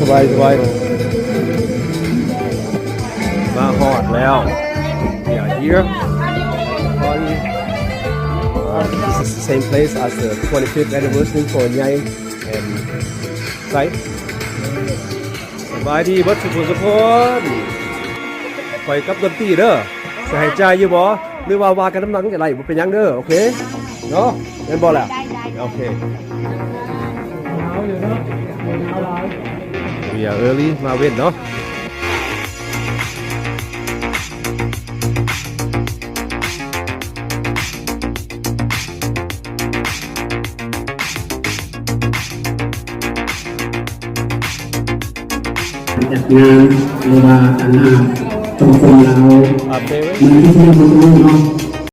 ສະບາຍ ສະບາຍ ມາຮອດແລ້ວ. We are here. Party. Uh, this is the same place as the twenty-fifth anniversary for Nhai and Sai. ສະບາຍດີເບິດສູ່ຜູ້ສູ່ຄົນ. ຂ້ອຍກັບດົນຕີເດີ. ຊິໃຫ້ຈ່າຍຢູ່ບໍ່ ຫຼືວ່າວ່າກັນນຳຫຼັງກໍໄດ້ ບໍ່ເປັນຫຍັງເດີ. ໂອເຄເນາະ ແມ່ນບໍ່ລະ? ໄດ້ໆ ໂອເຄ. We are early ມາເວັ້ນເນາະ. ຈັດງານ ຫຼືວ່າການຫາສັງຄົມລາວ ເມືອງທີ່ເທຍມະຕູເນາະ.